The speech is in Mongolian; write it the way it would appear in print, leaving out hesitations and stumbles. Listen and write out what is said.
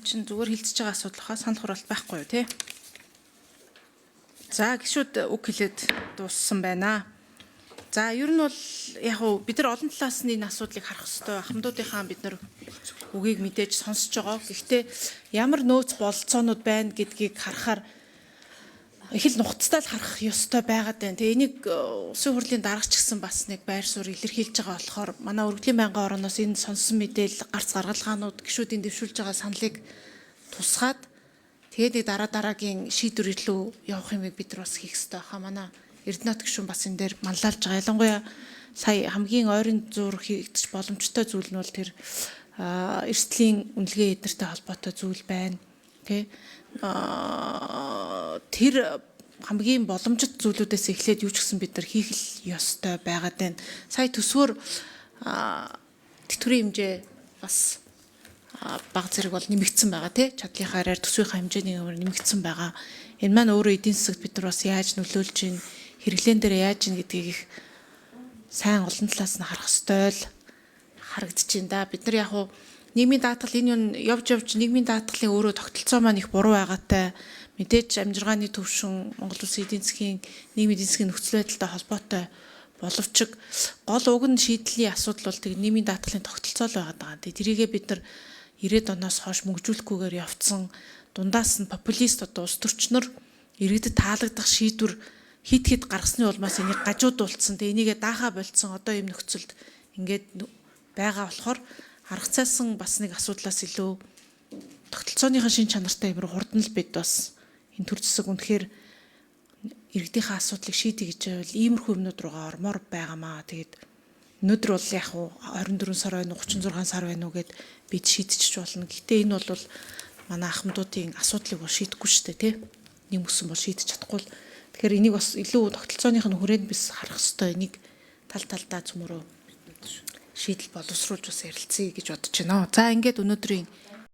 Энэ чинь зүгээр хилцэж байгаа асуудал хаа санал хураалт байхгүй юу те? За гişүүд үг хэлээд дууссан байна. За ер нь бол яг уу бид нар олон талаас нь энэ асуудлыг харах ёстой. Ахмадуудынхаа бид нар үгийг мэдээж сонсож байгаа. Гэхдээ ямар нөөц бололцоонууд байна гэдгийг харахаар их л нухацтай л харах ёстой байгаад байна. Тэгээ энийг улсын хурлын дарга ч гэсэн бас нэг байр суурь илэрхийлж байгаа болохоор манай өргөдлийн байнгын орооноос энэ сонссон мэдээлэл, гарц гаргалгаанууд, гишүүдийн дэвшүүлж байгаа саналыг тусгаад тэгээд нэг дараа дараагийн шийдвэр илүү явах юмыг бид нар бас хийх ёстой хаа. Манай Эрдэнэт гишүүн бас энэ дээр манлайлж байгаа. Ялангуяа сая хамгийн ойрын зуур хийгдэж боломжтой зүйл нь бол тэр эрсдлийн үнэлгээ эднэртэй холбоотой зүйл байна. Тэ? Тэр хамгийн боломжит зүйлүүдээс эхлээд юу ч гэсэн бид нар хийх л ёстой байгаад байна. Сая төсвөр тэтгэврийн хэмжээ бас бага зэрэг бол нэмэгдсэн байгаа тий чадлынхаа араар төсвийнхаа хэмжээний өөр нэмэгдсэн байгаа. Энэ маань өөрөө эдийн засагт бид нар бас яаж нөлөөлж ийн хэрэглэн дээр яаж ийн гэдгийг их сайн олон талаас нь харах ёстой л харагдаж байна да. Бид нар яг уу нийгмийн даатгал энэ юм явж явж нийгмийн даатгалын өөрөө тогтолцоо маань их буруу байгаатай мэдээж амжиргааны төвшин Монгол Улсын эдийн засгийн нийгмийн эдийн засгийн нөхцөл байдалтай холбоотой боловч гол уг нь шийдлийн асуудал бол тэг нийгмийн даатгалын тогтолцоо л байгаад байгаа. Тэг тэрийгээ бид нар 90-ад оноос хойш мөнгөжүүлэхгүйгээр явцсан дундаас нь популист одоо улс төрчнөр иргэдэд таалагдах шийдвэр хит хит гаргасны улмаас энийг гажуудуулсан. Тэг энийгээ даахаа болцсон одоо ийм нөхцөлд ингээд байгаа болохоор арга цайсан бас нэг асуудлаас илүү тогтолцооныхын шин чанартай юм руу хурдан л бид бас энэ төр зэсэг үнэхээр иргэдийнхээ асуудлыг шийдье гэж байвал иймэрхүү юмнууд руугаа ормоор байгаамаа. Тэгээд өнөөдөр бол яг уу 24 сар байна уу 36 сар байна уу гэд бид шийдчих болно. Гэтэ энэ бол манай ахмадуудын асуудлыг бол шийдэхгүй шүү дээ, тий? Нэг мөсөн бол шийдэж чадахгүй л. Тэгэхээр энийг бас илүү тогтолцооных нь хүрээнд бис харах хэрэгтэй. Энийг тал талдаа цөмөрөө шийдэл боловсруулж бас ярилцъя гэж бодож байна. За ингээд өнөөдрийн